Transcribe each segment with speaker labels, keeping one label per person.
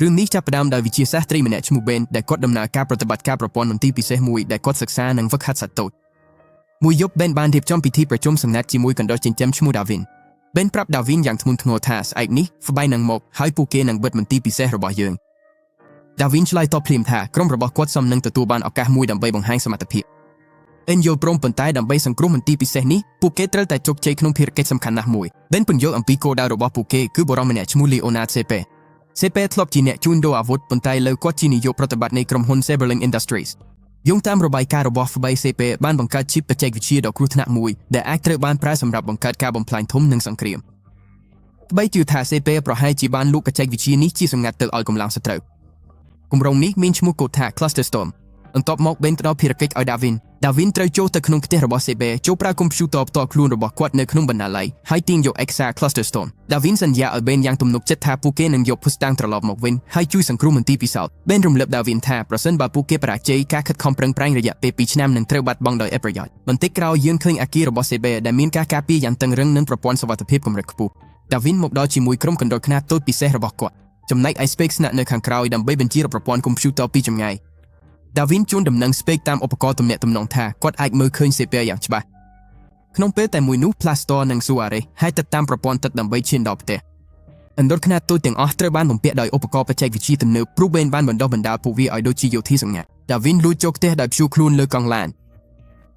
Speaker 1: រឿងនេះចាប់ផ្ដើមដោយវិទ្យាសាស្ត្រីម្នាក់ឈ្មោះ Ben ដែលគាត់ដំណើរការប្រតិបត្តិការប្រព័ន្ធមន្ទីរពិសេសមួយដែលគាត់សិក្សានិងហ្វឹកហាត់សត្វតូចមួយយប់ Ben បានរៀបចំពិធីប្រជុំសម្ងាត់ជាមួយកណ្ដុរចិញ្ចឹមឈ្មោះ Davin Ben ប្រាប់ Davin យ៉ាងធ្ងន់ធ្ងរថាស្អែកនេះ FBI នឹងមកហើយពួកគេនឹងបិទមន្ទីរពិសេសរបស់យើង Davin ឆ្លើយតបភ្លាមថាក្រុមរបស់គាត់សមនឹងទទួលបានឱកាសមួយដើម្បីបង្ហាញសមត្ថភាព Ben យល់ព្រមប៉ុន្តែដើម្បីសង្គ្រោះមន្ទីរពិសេសនេះពួកគេត្រូវតែជោគជ័យក្នុងភារកិច្ចសំខាន់ណាស់មួយ Ben ពន្យល់អំពីគោលដៅរបស់ពួកគេគឺបុរសម្នាក់ឈ្មោះ Leonard Sepe Sepe ធ្លាប់ជាអ្នកជួញដូរអាវុធប៉ុន្តែឥឡូវគាត់ជានាយកប្រតិបត្តិនៃក្រុមហ៊ុន Saberling Industries យោងតាមរបាយការណ៍របស់ FBI Sepe បានបង្កើតជីបបច្ចេកវិទ្យាដ៏គ្រោះថ្នាក់មួយដែលអាចត្រូវបានប្រើសម្រាប់បង្កើតការបំផ្លាញធំនិងសង្គ្រាម FBI ជឿថា Sepe ប្រហែលជាបានលក់បច្ចេកវិទ្យានេះជាសម្ងាត់ទៅឲ្យកម្លាំងសត្រូវគម្រោងនេះមានឈ្មោះកូដថា Cluster Storm បន្ទាប់មក Ben ផ្ដល់ភារកិច្ចឲ្យ Davin Davin ត្រូវចូលទៅក្នុងផ្ទះរបស់ Sepe ចូលប្រើកុំព្យូទ័រផ្ទាល់ខ្លួនរបស់គាត់នៅក្នុងបណ្ណាល័យហើយទាញយកឯកសារ Cluster Storm Davin សន្យាឲ្យ Ben យ៉ាងទំនុកចិត្តថាពួកគេនឹងយកភស្តុតាងត្រឡប់មកវិញហើយជួយសង្គ្រោះមន្ទីរពិសោធន៍ Ben រំលឹក Davin ថាប្រសិនបើពួកគេបរាជ័យការខិតខំប្រឹងប្រែងរយៈពេល2ឆ្នាំនឹងត្រូវបាត់បង់ដោយឥតប្រយោជន៍បន្តិចក្រោយយើងឃើញអគាររបស់ Sepe ដែលមានការការពារយ៉ាងតឹងរឹងនិងប្រព័ន្ធសុវត្ថិភាពកម្រិតខ្ពស់ Davin មកដល់ជាមួយក្រុមកណ្ដុរខ្នាតតូចពិសេសរបស់គាត់ចំណែកឯ Spake ស្នាក់នៅខាងក្រោយដើម្បីបញ្ជាប្រព័ន្ធកុំព្យូទ័រពីចម្ងាយ Davin ជូនដំណឹង Spake តាមឧបករណ៍ទំនាក់ទំនងថាគាត់អាចមើលឃើញ Sepe យ៉ាងច្បាស់ក្នុងពេលតែមួយនោះ Plaster និង Suarez ហែលទឹកតាមប្រព័ន្ធទឹកដើម្បីឈានដល់ផ្ទះកណ្ដុរខ្នាតតូចទាំងអស់ត្រូវបានបំពាក់ដោយឧបករណ៍បច្ចេកវិទ្យាទំនើបព្រោះ Ben បានបណ្ដុះបណ្ដាលពួកវាឲ្យដូចជាយោធាសម្ងាត់ Davin លួចចូលផ្ទះដោយព្យួរខ្លួនលើកង់ឡាន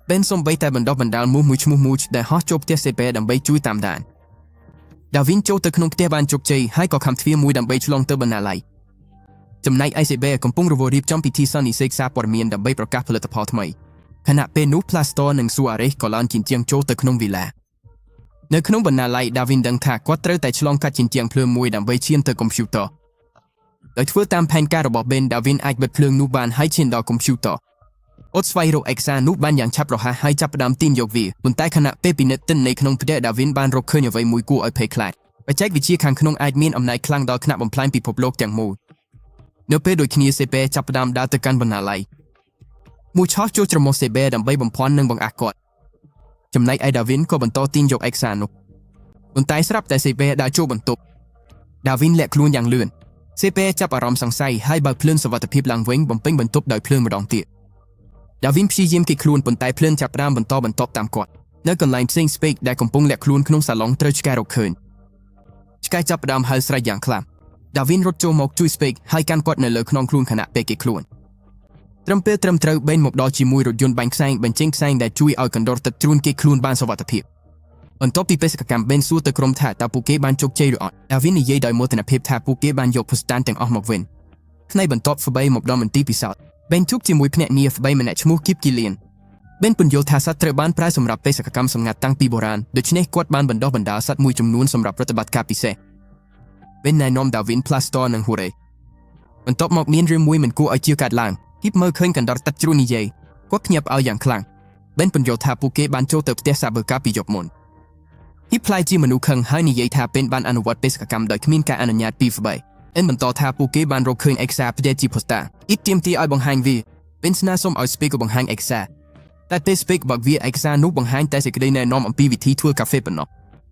Speaker 1: Ben សូម្បីតែបណ្ដុះបណ្ដាលមូសមួយឈ្មោះ Mooch ដែលហោះចូលផ្ទះ Sepe ដើម្បីជួយតាមដាន Davin ចូលទៅក្នុងផ្ទះបានជោគជ័យហើយក៏ខំទ្វារមួយដើម្បីឆ្លងទៅបណ្ណាល័យចំណែកឯ Sepe កំពុងរវល់រៀបចំពិធីសន្និសីទសារព័ត៌មានដើម្បីប្រកាសផលិតផលថ្មីខណៈពេលនោះ Plaster និង Suarez ក៏ឡើងជញ្ជាំងចូលទៅក្នុងវីឡានៅក្នុងបណ្ណាល័យ Davin ដឹងថាគាត់ត្រូវតែឆ្លងកាត់ជញ្ជាំងភ្លើងមួយដើម្បីឈានទៅកុំព្យូទ័រដោយធ្វើតាមផែនការរបស់ Ben Davin អាចបិទភ្លើងនោះបានហើយឈានដល់កុំព្យូទ័រអត់ស្វែងរកឯកសារនោះបានយ៉ាងឆាប់រហ័សហើយចាប់ផ្ដើមទាញយកវាប៉ុន្តែខណៈពេលពិនិត្យទិន្នន័យក្នុងផ្ទះ Davin បានរកឃើញអ្វីមួយគួរឲ្យភ័យខ្លាចបច្ចេកវិទ្យាខាងក្នុងអាចមានអំណាចខ្លាំងដល់ថ្នាក់បំផ្លាញពិភពលោកទាំងមូលនៅពេលដូចគ្នា Sepe ចាប់ផ្ដើមដើរទៅកាន់បណ្ណាល័យមួយឆោះចូលច្រមុះ Sepe ដើម្បីបំភាន់និងបង្អាក់គាត់ចំណែកឯ Davin ក៏បន្តទាញយកឯកសារនោះប៉ុន្តែស្រាប់តែ Sepe ដើរចូលបន្ទប់ Davin លាក់ខ្លួនយ៉ាងលឿន Sepe ចាប់អារម្មណ៍សង្ស័យហើយបើកភ្លើងសុវត្ថិភាពឡើងវិញបំពេញបន្ទប់ដោយភ្លើងម្ដងទៀត Davin ព្យាយាមគេចខ្លួនប៉ុន្តែភ្លើងចាប់ផ្ដើមបន្តបន្ទាប់តាមគាត់នៅកន្លែងផ្សេង Spake ដែលកំពុងលាក់ខ្លួនក្នុងសាឡុងត្រូវឆ្កែរកឃើញឆ្កែចាប់ផ្ដើមហៅស្រែកយ៉ាងខ្លាំង Davin រត់ចូលមកជួយ Spake ហើយកាន់គាត់នៅលើខ្នងខ្លួនខណៈពេលគេខ្លួនត្រឹមពេលត្រឹមត្រូវ Ben មកដល់ជាមួយរថយន្តបាញ់ផ្សែងបញ្ចេញផ្សែងដែលជួយឲ្យកណ្ដុរទឹកជ្រួនគេខ្លួនបានសុវត្ថិភាពបន្ទាប់ពីបេសកកម្ម Ben សួរទៅក្រុមថាតើពួកគេបានជោគជ័យឬអត់ Davin និយាយដោយមោទនភាពថាពួកគេបានយកភស្តុតាងទាំងអស់មកវិញថ្ងៃបន្ទាប់ FBI មកដល់មន្ទីរពិសោធន៍ Ben ជួបជាមួយភ្នាក់ងារ FBI ម្នាក់ឈ្មោះ Kip Gillian Ben ពន្យល់ថាសត្វត្រូវបានប្រើសម្រាប់បេសកកម្មសម្ងាត់តាំងពីបុរាណដូច្នេះគាត់បានបណ្ដុះបណ្ដាលសត្វមួយចំនួនសម្រាប់ប្រតិបត្តិការពិសេស Ben ណែនាំ Davin Plaster និង Hure បន្ទាប់មកមានរឿងមួយមិនគួរឲ្យជឿកើតឡើង Kip មើលឃើញកណ្ដុរទឹកជ្រូនិយាយគាត់ភ្ញាក់ផ្អើលយ៉ាងខ្លាំង Ben ពន្យល់ថាពួកគេបានចូលទៅផ្ទះសាបឺកាពីយប់មុន Kip ក្លាយជាមនុស្សខឹងហើយនិយាយថា Ben បានអនុវត្តបេសកកម្មដោយគ្មានការអនុញ្ញាតពី FBI Ben បន្តថាពួកគេបានរកឃើញឯកសារផ្ទះជាភស្តុតាង Kip ទាមទារឲ្យបង្ហាញវា Ben ស្នើសុំឲ្យ Spake បង្ហាញឯកសារតែពេល Spake បើកវាឯកសារនោះបង្ហាញតែសេចក្តីណែនាំអំពីវិធីធ្វើកាហ្វេប៉ុណ្ណោះ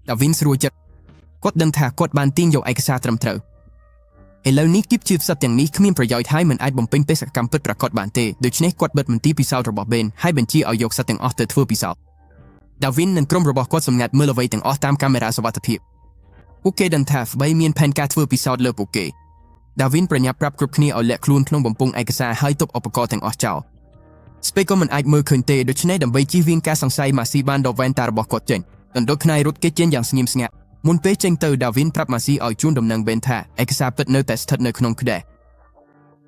Speaker 1: Davin ស្រួលចិត្តគាត់ដឹងថាគាត់បានទាញយកឯកសារត្រឹមត្រូវឥឡូវនេះគីបជឿផ្សិតទាំងនេះគ្មានប្រយោជន៍ហើយមិនអាចបំពេញបេសកកម្មពិតប្រាកដបានទេដូច្នេះគាត់បិទមន្ទីរពិសោធន៍របស់ Ben ហើយបញ្ជាឲ្យយកសត្វទាំងអស់ទៅធ្វើពិសោធន៍ Davin និងក្រុមរបស់គាត់សម្ងាត់មើលអ្វីទាំងអស់តាមកាមេរ៉ាសុវត្ថិភាពពួកគេដឹងថា FBI មានផែនការធ្វើពិសោធន៍លើពួកគេ Davin ប្រញាប់ប្រាប់គ្រប់គ្នាឲ្យលាក់ខ្លួនក្នុងបំពង់ឯកសារហើយទុកឧបករណ៍ទាំងអស់ចោល Spake ក៏មិនអាចមើលឃើញទេដូច្នេះដើម្បីជៀសវាងការសង្ស័យម៉ាស៊ីបានដកវ៉ែនតារបស់គាត់ចេញកណ្ដុរខ្នាយរត់គេចចេញយ៉ាងស្ងៀមស្ងាត់មុនពេលចេញទៅ Davin ប្រាប់ម៉ាស៊ីឲ្យជូនដំណឹង Ben ថាឯកសារពិតនៅតែស្ថិតនៅក្នុងក្តែ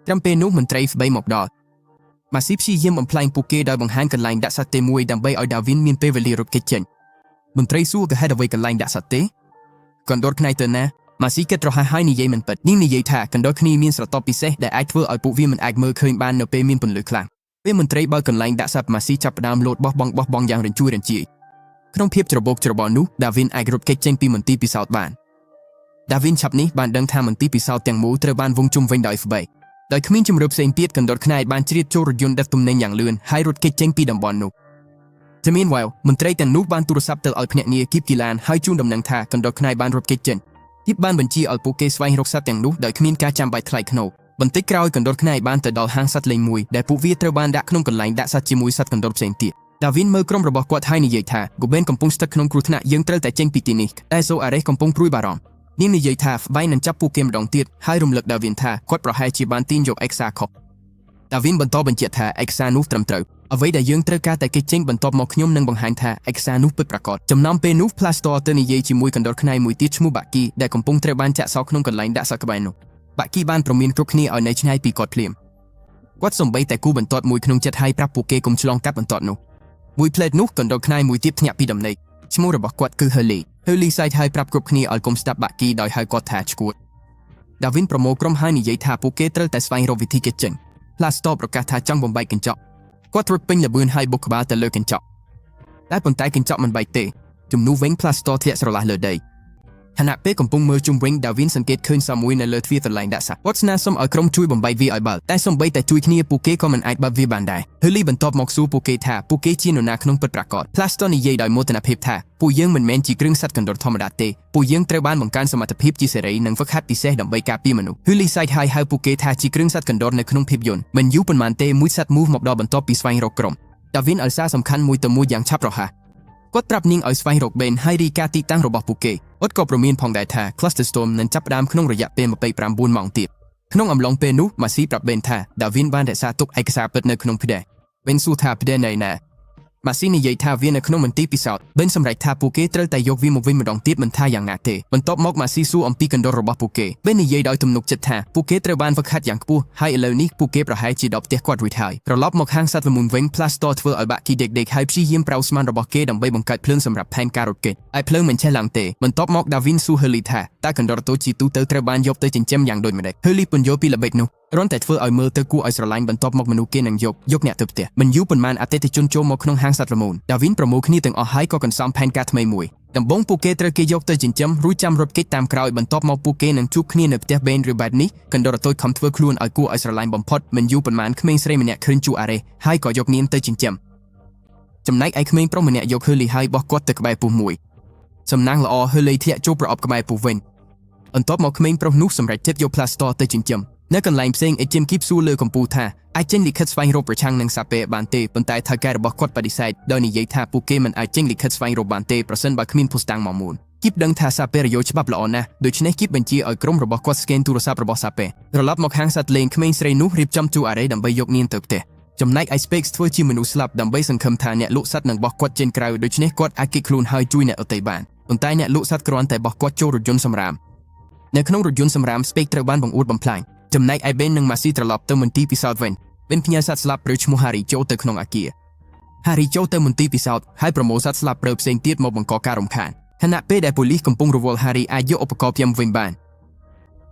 Speaker 1: ត្រឹមពេលនោះមន្ត្រី FBI មកដល់ម៉ាស៊ីព្យាយាមបំផ្លាញពួកគេដោយបង្ហាញកន្លែងដាក់សត្វទេមួយដើម្បីឲ្យ Davin មានពេលវេលារត់គេចចេញមន្ត្រីសួរក៏ហេតុអ្វីកន្លែងដាក់សត្វទេកណ្ដុរខ្នាយទៅណាម៉ាស៊ីគិតរហ័សហើយនិយាយមិនពិតនាងនិយាយថាកណ្ដុរគ្នាមានស្រទាប់ពិសេសដែលអាចធ្វើឲ្យពួកវាមិនអាចមើលឃើញបាននៅពេលមានពន្លឺខ្លាំងពេលមន្ត្រីបើកកន្លែងដាក់សត្វម៉ាស៊ីចាប់ផ្ដើមលោតបោះបង់បោះបង់យ៉ាងរញ្ជួយរញ្ជាយក្នុងភាពច្របូកច្របល់នោះ Davin អាចរត់គេចចេញពីមន្ទីរពិសោធន៍បាន Davin ឆាប់នេះបានដឹងថាមន្ទីរពិសោធន៍ទាំងមូលត្រូវបានវង់ជុំវិញដោយ FBI ដោយគ្មានជម្រើសផ្សេងទៀតកណ្ដុរខ្នាយបានជ្រៀតចូលរថយន្តដឹកទំនិញយ៉ាងលឿនហើយរត់គេចចេញពីតំបន់នោះ តែ meanwhile មន្ត្រីទាំងនោះបានទូរស័ព្ទទៅឲ្យភ្នាក់ងារគីបគីឡានហើយជូនដំណឹងថាកណ្ដុរខ្នាយបានរត់គេចចេញ គីបបានបញ្ជាឲ្យពួកគេស្វែងរកសត្វទាំងនោះដោយគ្មានការចាំបាច់ថ្លៃថ្នូរបន្តិចក្រោយកណ្ដុរខ្នាយបានទៅដល់ហាងសត្វលេងមួយដែលពួកវាត្រូវបានដាក់ក្នុងកន្លែងដាក់សត្វជាមួយសត្វកណ្ដុរផ្សេងទៀតដាវីនមើលក្រុមរបស់គាត់ហើយនិយាយថាកូបេនកំពុងស្ថិតក្នុងគ្រោះថ្នាក់យើងត្រូវតែចេញពីទីនេះតែសូអារ៉េសកំពុងព្រួយបារម្ភនាងនិយាយថាបៃនឹងចាប់ពួកគេម្ដងទៀតហើយរំលឹកដាវីនថាគាត់ប្រហែលជាបានទាញយកឯកសារខុសដាវីនបន្តបញ្ជាក់ថាឯកសារនោះត្រឹមត្រូវអ្វីដែលយើងត្រូវការតែគេចេញបន្ទាប់មកខ្ញុំនឹងបង្ហាញថាឯកសារនោះពិតប្រាកដចំណំពេលនោះ Plastor ទៅនិយាយជាមួយកណ្ដុរខ្នាយមួយទៀតឈ្មោះបាគីដែលកំពុងត្រូវបានចាក់សោក្នុងកន្លែងដាក់សត្វក្បែរនោះបាគីបានព្រមានគ្រប់គ្នាឲ្យនៅឆ្ងាយពីគាត់ភ្លាមគាត់សំបីតែគូបន្ទាត់មួយក្នុងចិត្តហើយប្រាប់ពួកគេកុំឆ្លងកាត់បន្ទាត់នោះមួយផ្លែតនោះកណ្ដុរខ្នាយមួយទៀតភ្ញាក់ពីដំណេកឈ្មោះរបស់គាត់គឺ Hurley Hurley សែកហើយប្រាប់គ្រប់គ្នាឲ្យកុំស្ដាប់បាគីដោយហៅគាត់ថាឈួតដាវីនប្រមូលក្រុមហើយនិយាយថាពួកគេត្រូវតែស្វែងរកវិធីគេចចេញ Plastor ប្រកាសថាចង់បំបែកកញ្ចក់គាត់រត់ពេញល្បឿនហើយបុកក្បាលទៅលើកញ្ចក់តែប៉ុន្តែកញ្ចក់មិនបែកទេជំនួសវិញ Plastor ធ្លាក់ស្រឡះលើដីខណៈពេលកំពុងមើលជុំវិញដាវីនសង្កេតឃើញសមួយនៅលើទ្វារកន្លែងដាក់សត្វគាត់ស្នើសុំឲ្យក្រុមជួយបំបែកវាឲ្យបើកតែសំបីតែជួយគ្នាពួកគេក៏មិនអាចបើកវាបានដែរ Hurley បន្ទាប់មកសួរពួកគេថាពួកគេជានរណាក្នុងពិតប្រាកដ Plastor និយាយដោយមោទនភាពថាពួកយើងមិនមែនជាគ្រឿងសត្វកណ្ដុរធម្មតាទេពួកយើងត្រូវបានបង្កើនសមត្ថភាពជាសេរីនិងហ្វឹកហាត់ពិសេសដើម្បីការពារមនុស្ស Hurley សែកហើយហៅពួកគេថាជាគ្រឿងសត្វកណ្ដុរនៅក្នុងភាពយន្តមិនយូរប៉ុន្មានទេមួយសត្វមូសមកដល់បន្ទាប់ពីស្វែងរកក្រុមដាវីនឲ្យសារសំខាន់មួយទៅមួយយ៉ាងឆាប់រហ័សគាត់ប្រាប់នាងឲ្យស្វែងរកបេនហើយរីកាទីតាំងរបស់ពួកគេគាត់ក៏ព្រមានផងដែរថា Cluster Storm នឹងចាប់ផ្ដើមក្នុងរយៈពេល29ម៉ោងទៀតក្នុងអំឡុងពេលនោះម៉ាស៊ីប្រាប់បេនថាដាវីនបានរក្សាទុកឯកសារពិតនៅក្នុងផ្ទះបេនសួរថាផ្ទះនៅណាម៉ាស៊ីនិយាយថាវានៅក្នុងមន្ទីរពិសោធន៍បេនសម្រេចថាពួកគេត្រូវតែយកវាមកវិញម្ដងទៀតមិនថាយ៉ាងណាទេបន្ទាប់មកម៉ាស៊ីសួរអំពីកណ្ដុររបស់ពួកគេបេននិយាយដោយទំនុកចិត្តថាពួកគេត្រូវបានហ្វឹកហាត់យ៉ាងខ្ពស់ហើយឥឡូវនេះពួកគេប្រហែលជាដល់ផ្ទះគាត់រួចហើយត្រឡប់មកហាងសត្វល្មូនវិញ Plastor ធ្វើឲ្យបាក់គីដេកដេកហើយព្យាយាមប្រៅស្មានរបស់គេដើម្បីបង្កើតភ្លើងសម្រាប់ផែនការរត់គេចឯភ្លើងមិនឆេះឡើងទេបន្ទាប់មកដាវីនសួរ Hurley ថាតើកណ្ដុរតូចជាទូទៅត្រូវបានយកទៅចិញ្ចឹមយ៉ាងដូចម្តេច Hurley ពន្យល់ពីល្បិចនោះរន់តែធ្វើឲ្យមើលទៅគួរឲ្យស្រឡាញ់បន្ទាប់មកមនុស្សគេនឹងយកយកអ្នកទៅផ្ទះមិនយូរប៉ុន្មានអតិថិជនចូលមកក្នុងហាងសត្វល្មូនដាវីនប្រមូលគ្នាទាំងអស់ហើយក៏កន្សំផែនការថ្មីមួយដំបូងពួកគេត្រូវគេយកទៅចិញ្ចឹមរួចចាំរត់គេចតាមក្រោយបន្ទាប់មកពួកគេនឹងជួបគ្នានៅផ្ទះបេនឬបែបនេះកណ្ដុរតូចខំធ្វើខ្លួនឲ្យគួរឲ្យស្រឡាញ់បំផុតមិនយូរប៉ុន្មានក្មេងស្រីម្នាក់ឃើញជួអារ៉េហើយក៏យកនាងទៅចិញ្ចឹមចំណែកឯក្មេងប្រុសម្នាក់យកហឺលីហើយបោះគាត់ទៅក្បែរពុះមួយសំណាងល្អហឺលីធ្លាក់ចូលប្រអប់ក្បែរពុះវិញបន្ទាប់មកក្មេងប្រុសនោះសម្រេចចិត្តយក Plastor ទៅចិញ្ចឹមនៅកន្លែងផ្សេងអេជីមគីបសួរលើកំពូលថាអាចចេញលិខិតស្វែងរកប្រឆាំងនឹងសាពេបានទេប៉ុន្តែថៅកែរបស់គាត់បដិសេធដោយនិយាយថាពួកគេមិនអាចចេញលិខិតស្វែងរកបានទេប្រសិនបើគ្មានភស្តុតាងមកមូលគីបដឹងថាសាពេរយោច្បាប់ល្អណាស់ដូច្នេះគីបបញ្ជាឲ្យក្រុមរបស់គាត់ស្កេនទូរស័ព្ទរបស់សាពេត្រឡប់មកហាងសត្វលេងក្មេងស្រីនោះរៀបចំជួអារ៉េដើម្បីយកនាងទៅផ្ទះចំណែកឯ Specs ធ្វើជាមនុស្សស្លាប់ដើម្បីសង្ឃឹមថាអ្នកលក់សត្វនឹងបោះគាត់ចេញក្រៅដូច្នេះគាត់អាចគេចខ្លួនហើយជួយអ្នកដទៃបានប៉ុន្តែអ្នកលក់សត្វគ្រាន់តែបោះគាត់ចូលរថយន្តសម្រាមនៅក្នុងរថយន្តសម្រាម Specs ត្រូវបានបង្អួតបំផ្លាញចំណែកឯ Ben និង Marcy ត្រឡប់ទៅមន្ទីរពិសោធន៍វិញ Ben ផ្ញើសត្វស្លាបព្រាវឈ្មោះ Harry ចូលទៅក្នុងអាគារ Harry ចូលទៅមន្ទីរពិសោធន៍ហើយប្រមូលសត្វស្លាបព្រាវផ្សេងទៀតមកបង្កការរំខានខណៈពេលដែលប៉ូលីសកំពុងរវល់ Harry អាចយកឧបករណ៍ផ្ញវិញបាន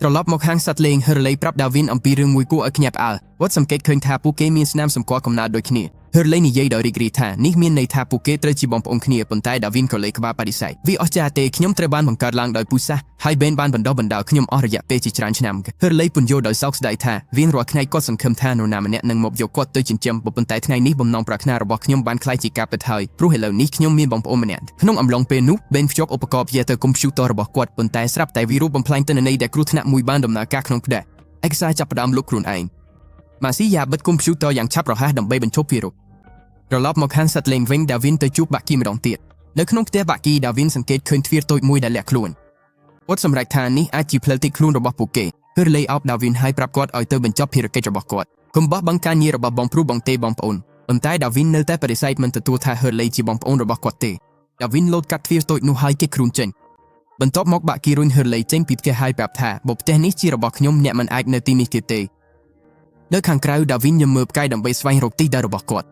Speaker 1: ត្រឡប់មកហាងសត្វលេង Hurley ប្រាប់ Darwin អំពីរឿងមួយគួរឲ្យភ្ញាក់ផ្អើលគាត់សង្កេតឃើញថាពួកគេមានស្នាមសម្គាល់កំណើតដូចគ្នា Hurley និយាយដោយរីករាយថានេះមានន័យថាពួកគេត្រូវជាបងប្អូនគ្នាប៉ុន្តែ Darwin ក៏លើកក្បាលបដិសេធវាអស្ចារ្យទេខ្ញុំត្រូវបានបង្កើតឡើងដោយពូជសាសន៍ហើយ Ben បានបណ្ដុះបណ្ដាលខ្ញុំអស់រយៈពេលជាច្រើនឆ្នាំ Hurley ពន្យល់ដោយសោកស្ដាយថារៀងរាល់ថ្ងៃគាត់សង្ឃឹមថានរណាម្នាក់នឹងមកយកគាត់ទៅចិញ្ចឹមប៉ុន្តែថ្ងៃនេះបំណងប្រាថ្នារបស់ខ្ញុំបានក្លាយជាការពិតហើយព្រោះឥឡូវនេះខ្ញុំមានបងប្អូនម្នាក់ក្នុងអំឡុងពេលនោះ Ben ភ្ជាប់ឧបករណ៍ព្យាទៅកុំព្យូទ័ររបស់គាត់ប៉ុន្តែស្រាប់តែវីរុសបំផ្លាញទិន្នន័យដែលគ្រោះថ្នាក់មួយបានដំណើរការក្នុងផ្ទះឯកសារចាប់ផ្ដើមលុបខ្លួនឯងម៉ាស៊ីយ៉ាបិទកុំព្យូទ័រយ៉ាងឆាប់រហ័សដើម្បីបញ្ឈប់វីរុសត្រឡប់មកហាងសត្វលេងវិញដាវីនទៅជួបបាក់គីម្ដងទៀតនៅក្នុងផ្ទះបាក់គីដាវីនសង្កេតឃើញទ្វារតូចមួយដែលលាក់ខ្លួនគាត់សម្រេចថានេះអាចជាផ្លូវទីខ្លួនរបស់ពួកគេគឺលេអោបដាវីនហើយប្រាប់គាត់ឲ្យទៅបញ្ចប់ភារកិច្ចរបស់គាត់កុំបោះបង់ការងាររបស់បងព្រុសបងទេបងប្អូនប៉ុន្តែដាវីននៅតែបដិសេធមិនទទួលថា Hurley ជាបងប្អូនរបស់គាត់ទេដាវីនលោតកាត់ទ្វារតូចនោះហើយគេខ្លួនចេញបន្ទាប់មកបាក់គីរុញ Hurley ចេញពីផ្ទះហើយប្រាប់ថាបើផ្ទះនេះជារបស់ខ្ញុំអ្នកមិនអាចនៅទីនេះទៀតទេនៅខាងក្រៅដាវីនញមើលផ្កាយដើម្បីស្វែងរកទីដៅរបស់គាត់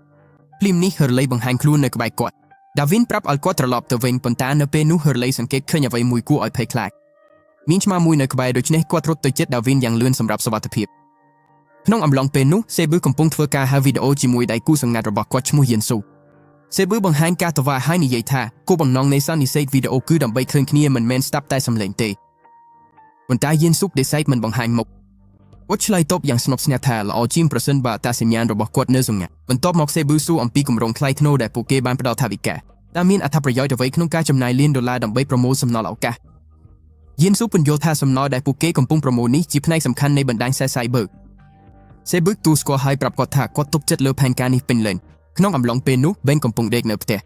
Speaker 1: ភ្លាមនេះ Hurley បង្ហាញខ្លួននៅក្បែរគាត់ដាវីនប្រាប់ឲ្យគាត់ត្រឡប់ទៅវិញប៉ុន្តែនៅពេលនោះ Hurley សង្កេតឃើញអ្វីមួយគួរឲ្យភ័យខ្លាចមានឆ្មាមួយនៅក្បែរដូច្នេះគាត់រត់ទៅជិតដាវីនយ៉ាងលឿនសម្រាប់សុវត្ថិភាពក្នុងអំឡុងពេលនោះសេប៊ឺកំពុងធ្វើការហៅវីដេអូជាមួយដៃគូសម្ងាត់របស់គាត់ឈ្មោះយៀនស៊ូសេប៊ឺបង្ហាញការតវ៉ាហើយនិយាយថាគោលបំណងនៃសន្និសីទវីដេអូគឺដើម្បីឃើញគ្នាមិនមែនស្ដាប់តែសំឡេងទេប៉ុន្តែយៀនស៊ុកដេសៃមិនបង្ហាញមុខគាត់ឆ្លើយតបយ៉ាងស្ងប់ស្ងាត់ថាល្អជាងប្រសិនបើអត្តសញ្ញាណរបស់គាត់នៅសម្ងាត់បន្ទាប់មកសេប៊ឺសួរអំពីគម្រោងថ្លៃថ្នូរដែលពួកគេបានផ្ដល់ថវិកាតើមានអត្ថប្រយោជន៍អ្វីក្នុងការចំណាយលានដុល្លារដើម្បីប្រមូលសំណល់ឱកាស យានស៊ូពន្យល់ថាសំណល់ដែលពួកគេកំពុងប្រមូលនេះជាផ្នែកសំខាន់នៃបណ្ដាញខ្សែ Cyber។ Cyber ទូស្គាល់ហើយប្រាប់គាត់ថាគាត់ទុកចិត្តលើផែនការនេះពេញលេញក្នុងអំឡុងពេលនោះ Ben កំពុងដេកនៅផ្ទះ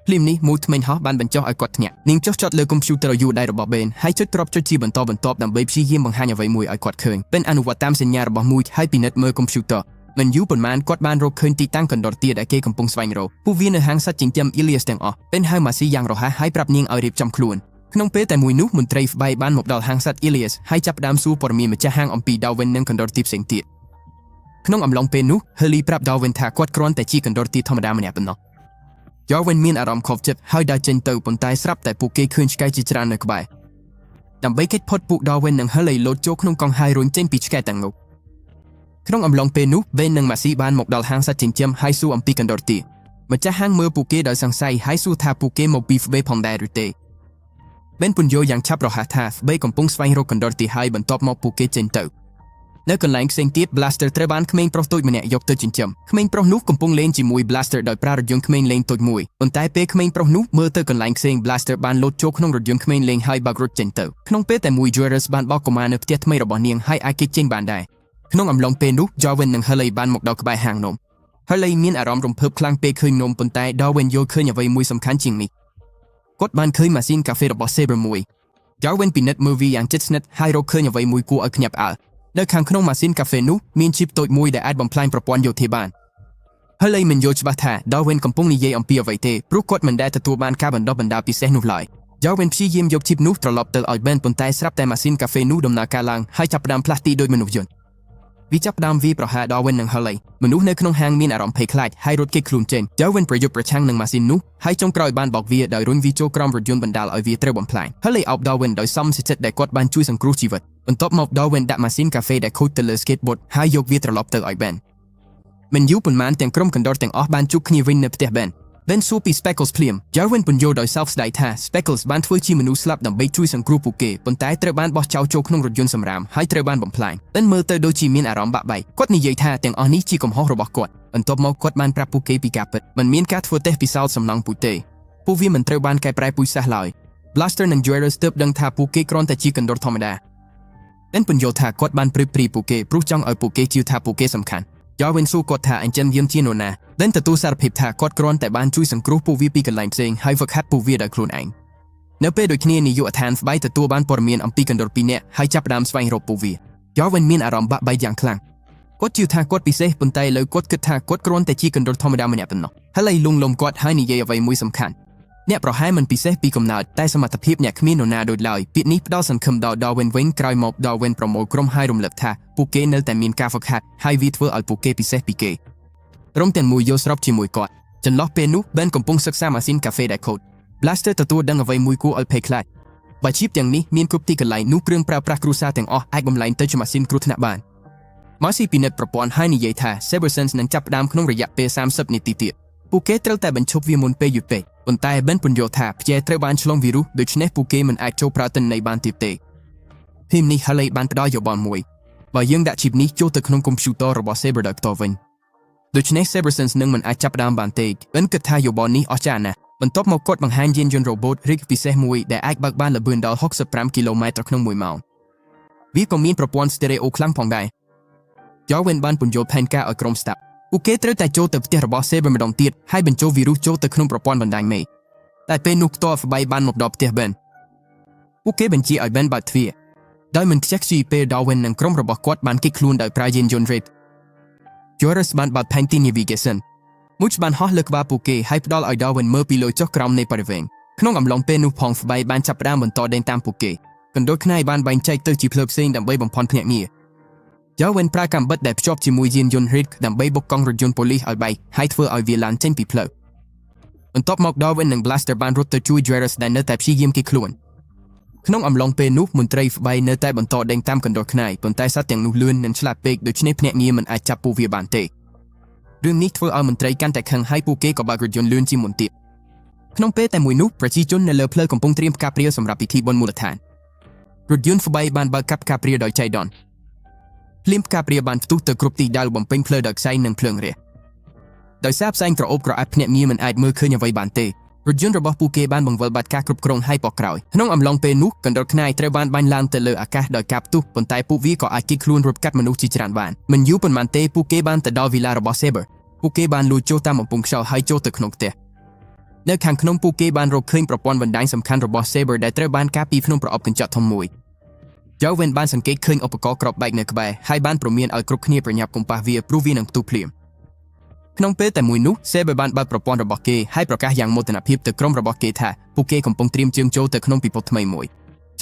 Speaker 1: ភ្លាមនេះមូលធ្មេញហោះបានបញ្ចុះឲ្យគាត់ភ្ញាក់នាងចុះចតលើកុំព្យូទ័រយួរដៃរបស់ Ben ហើយចុចទ្រាប់ចុចជាបន្តបន្ទាប់ដើម្បីព្យាយាមបង្ហាញអ្វីមួយឲ្យគាត់ឃើញ Ben អនុវត្តតាមសញ្ញារបស់មូចហើយពិនិត្យមើលកុំព្យូទ័រមិនយូរប៉ុន្មានគាត់បានរកឃើញទីតាំងកណ្ដុរទាដែលគេកំពុងស្វែងរកពួកវានៅហាងសត្វចិញ្ចឹម Ilias ទាំងអស់ Ben ហៅម៉ាស៊ីយ៉ាងរហ័សហើយប្រាប់នាងឲ្យរៀបចំខ្លួនក្នុងពេលតែមួយនោះមន្ត្រី FBI បានមកដល់ហាងសត្វ Ilias ហើយចាប់ផ្ដើមសួរព័ត៌មានម្ចាស់ហាងអំពី Darwin និងកណ្ដុរទាផ្សេងទៀតក្នុងអំឡុងពេលនោះ Hurley ប្រាប់ Darwin ថាគាត់គ្រាន់តែជាកណ្ដុរទាធម្មតាម្នាក់ប៉ុណ្ណោះ Darwin មានអារម្មណ៍ខកចិត្តហើយដើរចេញទៅប៉ុន្តែស្រាប់តែពួកគេឃើញឆ្កែជាច្រើននៅក្បែរដើម្បីគេចផុតពួក Darwin និង Hurley លោតចូលក្នុងកង់ហើយរុញចេញពីឆ្កែទាំងនោះក្នុងអំឡុងពេលនោះ Ben និង Marcy បានមកដល់ហាងសត្វចិញ្ចឹមហើយសួរអំពីកណ្ដុរទាម្ចាស់ហាងមើលពួកគេដោយសង្ស័យហើយសួរថាពួកគេមកពី FBI ផងដែរឬទេ Ben ពន្យល់យ៉ាងឆាប់រហ័សថា FBI កំពុងស្វែងរកកណ្ដុរទាហើយបន្ទាប់មកពួកគេចេញទៅនៅកន្លែងផ្សេងទៀត Blaster ត្រូវបានក្មេងប្រុសតូចម្នាក់យកទៅចិញ្ចឹមក្មេងប្រុសនោះកំពុងលេងជាមួយ Blaster ដោយប្រើរថយន្តក្មេងលេងតូចមួយប៉ុន្តែពេលក្មេងប្រុសនោះមើលទៅកន្លែងផ្សេង Blaster បានលោតចូលក្នុងរថយន្តក្មេងលេងហើយបើករត់ចេញទៅក្នុងពេលតែមួយ Juarez បានបោកកុមារនៅផ្ទះថ្មីរបស់នាងហើយអាចគេចចេញបានដែរក្នុងអំឡុងពេលនោះ Darwin និង Hurley បានមកដល់ក្បែរហាងនំ Hurley មានអារម្មណ៍រំភើបខ្លាំងពេលឃើញនំប៉ុន្តែ Darwin យល់ឃើញអ្វីមួយសំខាន់ជាងនេះគាត់បានឃើញម៉ាស៊ីនកាហ្វេរបស់ Saber មួយ Darwin ពិនិត្យមើលវាយ៉ាងជិតស្និទ្ធហើយរកឃើញអ្វីមួយគួរឲ្យភ្ញាក់ផ្អើលនៅខាងក្នុងម៉ាស៊ីនកាហ្វេនោះមានជីបតូចមួយដែលអាចបំផ្លាញប្រព័ន្ធយោធាបាន Hurley មិនយល់ច្បាស់ថា Darwin កំពុងនិយាយអំពីអ្វីទេព្រោះគាត់មិនដែលទទួលបានការបណ្ដុះបណ្ដាលពិសេសនោះឡើយ Darwin ព្យាយាមយកជីបនោះត្រឡប់ទៅឲ្យ Ben ប៉ុន្តែស្រាប់តែម៉ាស៊ីនកាហ្វេនោះដំណើរការឡើងហើយចាប់ផ្ដើមផ្លាស់ទីដោយមនុស្សយន្តវាចាប់ផ្ដើមវាយប្រហារ Darwin និង Hurley មនុស្សនៅក្នុងហាងមានអារម្មណ៍ភ័យខ្លាចហើយរត់គេចខ្លួនចេញ Darwin ប្រយុទ្ធប្រឆាំងនឹងម៉ាស៊ីននោះហើយចុងក្រោយបានបោកវាដោយរុញវាចូលក្រោមរថយន្តបណ្ដាលឲ្យវាត្រូវបំផ្លាញ Hurley អោប Darwin ដោយសមសិទ្ធិដែលគាត់បានជួយសង្គ្រោះជីវិតបន្ទាប់មក Darwin ដាក់ម៉ាស៊ីនកាហ្វេដែលខូចទៅលើ skateboard ហើយយកវាត្រឡប់ទៅឲ្យ Ben មិនយូរប៉ុន្មានទាំងក្រុមកណ្ដុរទាំងអស់បានជួបគ្នាវិញនៅផ្ទះ Ben។ Ben សួរពី Speckles ភ្លាម Darwin ពន្យល់ដោយសោកស្ដាយថា Speckles បានធ្វើជាមនុស្សស្លាប់ដើម្បីជួយសង្គ្រោះពួកគេប៉ុន្តែត្រូវបានបោះចោលចូលក្នុងរថយន្តសម្រាមហើយត្រូវបានបំផ្លាញ Ben មើលទៅដូចជាមានអារម្មណ៍បាក់បែកគាត់និយាយថាទាំងអស់នេះជាកំហុសរបស់គាត់បន្ទាប់មកគាត់បានប្រាប់ពួកគេពីការពិតមិនមានការធ្វើតេស្តពិសោធន៍សំណង់ពូជទេពួកវាមិនត្រូវបានកែប្រែពូជសាសន៍ឡើយ Blaster និង Juarez ទើបដឹងថាពួកគេគ្រាន់តែជាកណ្ដុរធម្មតា Ben ពន្យល់ថាគាត់បានព្រឺព្រីពួកគេព្រោះចង់ឲ្យពួកគេជឿថាពួកគេសំខាន់ Darwin សួរគាត់ថាអញ្ចឹងយើងជានរណា Ben ទទួលសារភាពថាគាត់គ្រាន់តែបានជួយសង្គ្រោះពួកវាពីកន្លែងផ្សេងហើយហ្វឹកហាត់ពួកវាដោយខ្លួនឯងនៅពេលដូចគ្នានាយកដ្ឋាន FBI ទទួលបានព័ត៌មានអំពីកណ្ដុរពីរនាក់ហើយចាប់ផ្ដើមស្វែងរកពួកវា Darwin មានអារម្មណ៍បាក់បែកយ៉ាងខ្លាំងគាត់ជឿថាគាត់ពិសេសប៉ុន្តែឥឡូវគាត់គិតថាគាត់គ្រាន់តែជាកណ្ដុរធម្មតាម្នាក់ប៉ុណ្ណោះហើយលួងលោមគាត់ហើយនិយាយអ្វីមួយសំខាន់អ្នកប្រហែលមិនពិសេសពីកំណើតតែសមត្ថភាពអ្នកគ្មាននរណាដូចឡើយពាក្យនេះផ្ដល់សង្ឃឹមដល់ Darwin វិញក្រោយមក Darwin ប្រមូលក្រុមហើយរំលឹកថាពួកគេនៅតែមានការហ្វឹកហាត់ហើយវាធ្វើឲ្យពួកគេពិសេសពីគេក្រុមទាំងមូលយល់ស្របជាមួយគាត់ចន្លោះពេលនោះ Ben កំពុងសិក្សាម៉ាស៊ីនកាហ្វេដែលខូច Blaster ទទួលដឹងអ្វីមួយគួរឲ្យភ័យខ្លាចបើជីបទាំងនេះមានគ្រប់ទីកន្លែងនោះគ្រឿងប្រើប្រាស់គ្រួសារទាំងអស់អាចបំលែងទៅជាម៉ាស៊ីនគ្រោះថ្នាក់បាន Marcy ពិនិត្យប្រព័ន្ធហើយនិយាយថា Cybersense នឹងចាប់ផ្ដើមក្នុងរយៈពេល30នាទីទៀតពួកគេត្រូវតែបញ្ឈប់វាមុនពេលយឺតពេកប៉ុន្តែ Ben ពន្យល់ថាព្យែត្រូវបានឆ្លងវីរុសដូច្នេះពួកគេមិនអាចចូលប្រើទិន្នន័យបានទៀតទេធីមនេះ Hurley បានផ្ដល់យោបល់មួយបើយើងដាក់ជីបនេះចូលទៅក្នុងកុំព្យូទ័ររបស់ Saber ដោយផ្ទាល់វិញដូច្នេះ Cybersense នឹងមិនអាចចាប់ផ្ដើមបានទេ Ben គិតថាយោបល់នេះអស្ចារ្យណាស់បន្ទាប់មកគាត់បង្ហាញយានយន្ត robot រីកពិសេសមួយដែលអាចបើកបានល្បឿនដល់65គីឡូម៉ែត្រក្នុង1ម៉ោងវាក៏មានប្រព័ន្ធស្តេរ៉េអូខ្លាំងផងដែរ Darwin បានពន្យល់ផែនការឲ្យក្រុមស្ដាប់ពួកគេត្រូវតែចូលទៅផ្ទះរបស់ Saber ម្ដងទៀតហើយបញ្ចូលវីរុសចូលទៅក្នុងប្រព័ន្ធបណ្ដាញមេតែពេលនោះផ្ទាល់ FBI បានមកដល់ផ្ទះ Ben ពួកគេបញ្ជាឲ្យ Ben បើកទ្វារដោយមិនខ្ជះខ្ជាយពេល Darwin និងក្រុមរបស់គាត់បានគេចខ្លួនដោយប្រើយានយន្ត Rape Joris បានបើកផែនទី navigation មួយបានហោះលើក្បាលពួកគេហើយផ្ដល់ឲ្យ Darwin មើលពីលើចុះក្រោមនៃបរិវេណក្នុងអំឡុងពេលនោះផង FBI បានចាប់ផ្ដើមបន្តដេញតាមពួកគេកណ្ដុរខ្នាយបានបែងចែកទៅជាផ្លូវផ្សេងដើម្បីបំផន់ភ្នាក់ងារ Darwin ប្រើកាំបិតដែលភ្ជាប់ជាមួយយានយន្ត Rig ដើម្បីបុកកង់រថយន្តប៉ូលីសឲ្យបែកហើយធ្វើឲ្យវាឡានចេញពីផ្លូវបន្ទាប់មក Darwin និង Blaster បានរត់ទៅជួយ Juarez ដែលនៅតែព្យាយាមគេចខ្លួនក្នុងអំឡុងពេលនោះមន្ត្រី FBI នៅតែបន្តដេញតាមកណ្ដុរខ្នាយប៉ុន្តែសត្វទាំងនោះលឿននិងឆ្លាតពេកដូច្នេះភ្នាក់ងារមិនអាចចាប់ពួកវាបានទេរឿងនេះធ្វើឲ្យមន្ត្រីកាន់តែខឹងហើយពួកគេក៏បើករថយន្តលឿនជាងមុនទៀតក្នុងពេលតែមួយនោះប្រជាជននៅលើផ្លូវកំពុងត្រៀមផ្កាព្រាលសម្រាប់ពិធីបុណ្យមូលដ្ឋានរថយន្ត FBI បានបើកកាប់ផ្កាព្រាលដោយចៃដន្យភ្លាមផ្កាព្រាលបានផ្ទុះទៅគ្រប់ទីដៅបំពេញផ្លូវដោយផ្សែងនិងភ្លើងរះដោយសារផ្សែងក្រអូបក្រអាប់ភ្នាក់ងារមិនអាចមើលឃើញអ្វីបានទេ។ រថយន្តរបស់ពួកគេបានបង្វិលបាត់ការគ្រប់គ្រងហើយបកក្រោយក្នុងអំឡុងពេលនោះកណ្ដុរខ្នាយត្រូវបានបាញ់ឡើងទៅលើអាកាសដោយការផ្ទុះប៉ុន្តែពួកវាក៏អាចគេចខ្លួនរត់កាត់មនុស្សជាច្រើនបានមិនយូរប៉ុន្មានទេពួកគេបានទៅដល់វីឡារបស់ Saber ពួកគេបានលួចចូលតាមបំពង់ខ្យល់ហើយចូលទៅក្នុងផ្ទះនៅខាងក្នុងពួកគេបានរកឃើញប្រព័ន្ធបណ្ដាញសំខាន់របស់ Saber ដែលត្រូវបានការពារក្នុងប្រអប់កញ្ចក់ធំមួយ Darwin បានសង្កេតឃើញឧបករណ៍គ្រាប់បែកនៅក្បែរហើយបានព្រមានឲ្យគ្រប់គ្នាប្រញាប់កុំប៉ះវាព្រោះវានឹងផ្ទុះភ្លាមក្នុងពេលតែមួយនោះ Saber បានបើកប្រព័ន្ធរបស់គេហើយប្រកាសយ៉ាងមោទនភាពទៅក្រុមរបស់គេថាពួកគេកំពុងត្រៀមជើងចូលទៅក្នុងពិភពថ្មីមួយ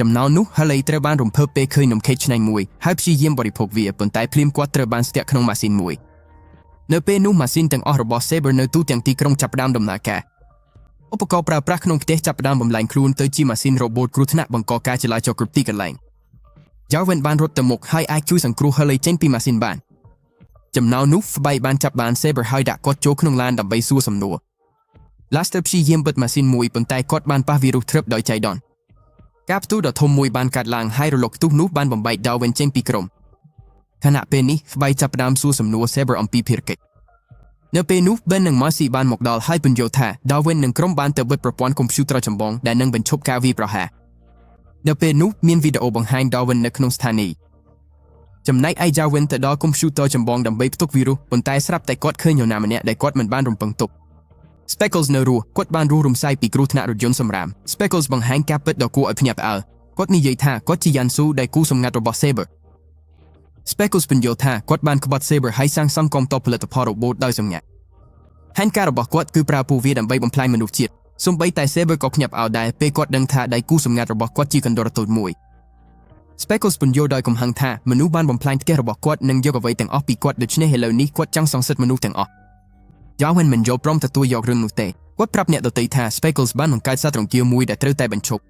Speaker 1: ចំណោមនោះ Hurley ត្រូវបានរំភើបពេលឃើញនំខេកឆ្ងាញ់មួយហើយព្យាយាមបរិភោគវាប៉ុន្តែភ្លាមគាត់ត្រូវបានស្ទាក់ក្នុងម៉ាស៊ីនមួយនៅពេលនោះម៉ាស៊ីនទាំងអស់របស់ Saber នៅទូទាំងទីក្រុងចាប់ផ្ដើមដំណើរការឧបករណ៍ប្រើប្រាស់ក្នុងផ្ទះចាប់ផ្ដើមបំលែងខ្លួនទៅជាម៉ាស៊ីនរ៉ូបូតគ្រោះថ្នាក់បង្កការចលាចលគ្រប់ទីកន្លែង Darwin បានរត់ទៅមុខហើយអាចជួយសង្គ្រោះ Hurley ចេញពីម៉ាស៊ីនបានចំណោមនោះ FBI បានចាប់បាន Saber ហើយដាក់គាត់ចូលក្នុងឡានដើម្បីសួរសំណួរ Laster ព្យាយាមបិទម៉ាស៊ីនមួយប៉ុន្តែគាត់បានប៉ះវីរុសត្រឹបដោយចៃដន្យការផ្ទុះដ៏ធំមួយបានកើតឡើងហើយរលកផ្ទុះនោះបានបំបែក Darwin ចេញពីក្រុមខណៈពេលនេះ FBI ចាប់ផ្ដើមសួរសំណួរ Saber អំពីភារកិច្ចនៅពេលនោះ Ben និង Marcy បានមកដល់ហើយពន្យល់ថា Darwin និងក្រុមបានទៅបិទប្រព័ន្ធកុំព្យូទ័រចម្បងដែលនឹងបញ្ឈប់ការវាយប្រហារនៅពេលនោះមានវីដេអូបង្ហាញ Darwin នៅក្នុងស្ថានីយ៍ចំណែកឯ Darwin ទៅដល់កុំព្យូទ័រចម្បងដើម្បីផ្ទុកវីរុសប៉ុន្តែស្រាប់តែគាត់ឃើញនរណាម្នាក់ដែលគាត់មិនបានរំពឹងទុក Speckles នៅរស់គាត់បានរស់រំសាយពីគ្រោះថ្នាក់រថយន្តសម្រាម Speckles បង្ហាញការពិតដ៏គួរឲ្យភ្ញាក់ផ្អើលគាត់និយាយថាគាត់ជាយ៉ាន់ស៊ូដែលគូសម្ងាត់របស់ Saber Speckles ពន្យល់ថាគាត់បានក្បត់ Saber ហើយសាងសង់កុំតផលិតផលរ៉ូបូតដោយសម្ងាត់ផែនការរបស់គាត់គឺប្រើពួកវាដើម្បីបំផ្លាញមនុស្សជាតិសូម្បីតែ Saber ក៏ភ្ញាក់ផ្អើលដែរពេលគាត់ដឹងថាដៃគូសម្ងាត់របស់គាត់ជាកណ្ដុរតូចមួយ Speckles ពន្យល់ដោយកំហឹងថាមនុស្សបានបំផ្លាញផ្ទះរបស់គាត់និងយកអ្វីទាំងអស់ពីគាត់ដូច្នេះឥឡូវនេះគាត់ចង់សងសឹកមនុស្សទាំងអស់ Darwin មិនយល់ព្រមទទួលយករឿងនោះទេគាត់ប្រាប់អ្នកដទៃថា Speckles បានបង្កើតសត្វរង្គាលមួយដែលត្រូវតែបញ្ឈប់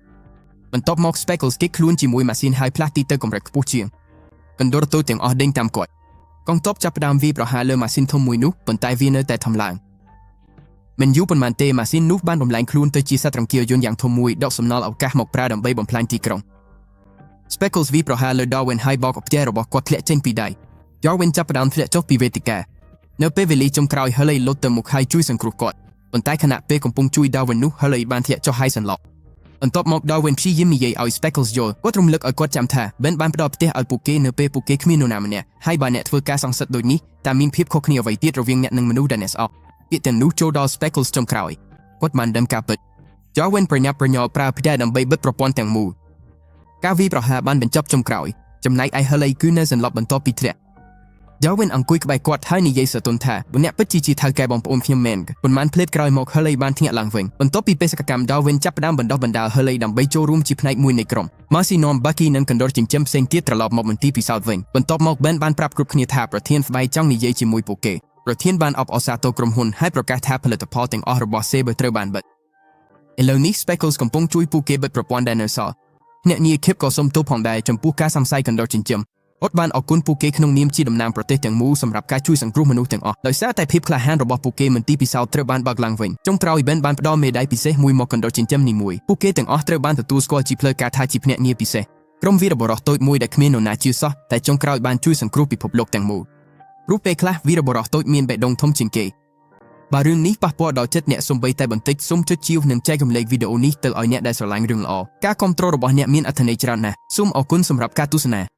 Speaker 1: បន្ទាប់មក Speckles គេចខ្លួនជាមួយម៉ាស៊ីនហើយផ្លាស់ទីទៅកម្រិតខ្ពស់ជាងកណ្ដុរតូចទាំងអស់ដេញតាមគាត់កងទ័ពចាប់ផ្ដើមវាយប្រហារលើម៉ាស៊ីនធំមួយនោះប៉ុន្តែវានៅតែធំឡើងមិនយូរប៉ុន្មានទេម៉ាស៊ីននោះបានបំលែងខ្លួនទៅជាសត្វរង្គាលយន្តយ៉ាងធំមួយដកសំណល់ឱកាសមកប្រើដើម្បីបំផ្លាញទីក្រុង Speckles វាយប្រហារលើ Darwin ហើយបោកផ្ទះរបស់គាត់ធ្លាក់ចេញពីដៃ Darwin ចាប់ផ្ដើមធ្លាក់ចុះពីវេទិកានៅពេលវេលាចុងក្រោយ Hurley លោតទៅមុខហើយជួយសង្គ្រោះគាត់ប៉ុន្តែខណៈពេលកំពុងជួយ Darwin នោះ Hurley បានធ្លាក់ចុះហើយសន្លប់បន្ទាប់មក Darwin ព្យាយាមនិយាយឲ្យ Speckles យល់គាត់រំលឹកឲ្យគាត់ចាំថា Ben បានផ្ដល់ផ្ទះឲ្យពួកគេនៅពេលពួកគេគ្មាននរណាម្នាក់ហើយបើអ្នកធ្វើការសងសឹកដូចនេះតើមានភាពខុសគ្នាអ្វីទៀតរវាងអ្នកនិងមនុស្សដែលអ្នកស្អប់ពាក្យទាំងនោះចូលដល់ Speckles ចុងក្រោយគាត់បានដឹងការពិត Darwin ប្រញាប់ប្រញាល់ប្រើផ្ទះដើម្បីបិទប្រព័ន្ធទាំងមូលការវាយប្រហារបានបញ្ចប់ចុងក្រោយចំណែកឯ Hurley គឺនៅសន្លប់បន្ទាប់ពីធ្លាក់ Darwin អង្គុយក្បែរគាត់ហើយនិយាយស្រទន់ថាអ្នកពិតជាជាថៅកែបងប្អូនខ្ញុំមែនប៉ុន្មានភ្លែតក្រោយមក Hurley បានភ្ញាក់ឡើងវិញបន្ទាប់ពីបេសកកម្ម Darwin ចាប់ផ្ដើមបណ្ដុះបណ្ដាល Hurley ដើម្បីចូលរួមជាផ្នែកមួយនៃក្រុម Marcy នាំ Bucky និងកណ្ដុរចិញ្ចឹមផ្សេងទៀតត្រឡប់មកមន្ទីរពិសោធន៍វិញបន្ទាប់មក Ben បានប្រាប់គ្រប់គ្នាថាប្រធាន FBI ចង់និយាយជាមួយពួកគេប្រធានបានអបអរសាទរក្រុមហ៊ុនហើយប្រកាសថាផលិតផលទាំងអស់របស់ Saber ត្រូវបានបិទឥឡូវនេះ Speckles កំពុងជួយពួកគេបិទប្រព័ន្ធដែលនៅសល់អ្នកនាយ Kip ក៏សូមទោសផងដែរចំពោះការសង្ស័យកណ្ដុរចិញ្ចឹមគាត់បានអរគុណពួកគេក្នុងនាមជាតំណាងប្រទេសទាំងមូលសម្រាប់ការជួយសង្គ្រោះមនុស្សទាំងអស់ដោយសារតែភាពក្លាហានរបស់ពួកគេមន្ទីរពិសោធន៍ត្រូវបានបើកឡើងវិញចុងក្រោយ Ben បានផ្ដល់មេដាយពិសេសមួយមកកណ្ដុរចិញ្ចឹមនីមួយពួកគេទាំងអស់ត្រូវបានទទួលស្គាល់ជាផ្លូវការថាជាភ្នាក់ងារពិសេសក្រុមវីរបុរសតូចមួយដែលគ្មាននរណាជឿសោះតែចុងក្រោយបានជួយសង្គ្រោះពិភពលោកទាំងមូលព្រោះពេលខ្លះវីរបុរសតូចមានបេះដូងធំជាងគេបើរឿងនេះប៉ះពាល់ដល់ចិត្តអ្នកសូម្បីតែបន្តិចសូមចុចជាវនិងចែករំលែកវីដេអូនេះទៅឲ្យអ្នកដែលស្រឡាញ់រឿងល្អការគាំទ្ររបស់អ្នកមានអត្ថន័យច្រើនណាស់សូមអរគុណសម្រាប់ការទស្សនា។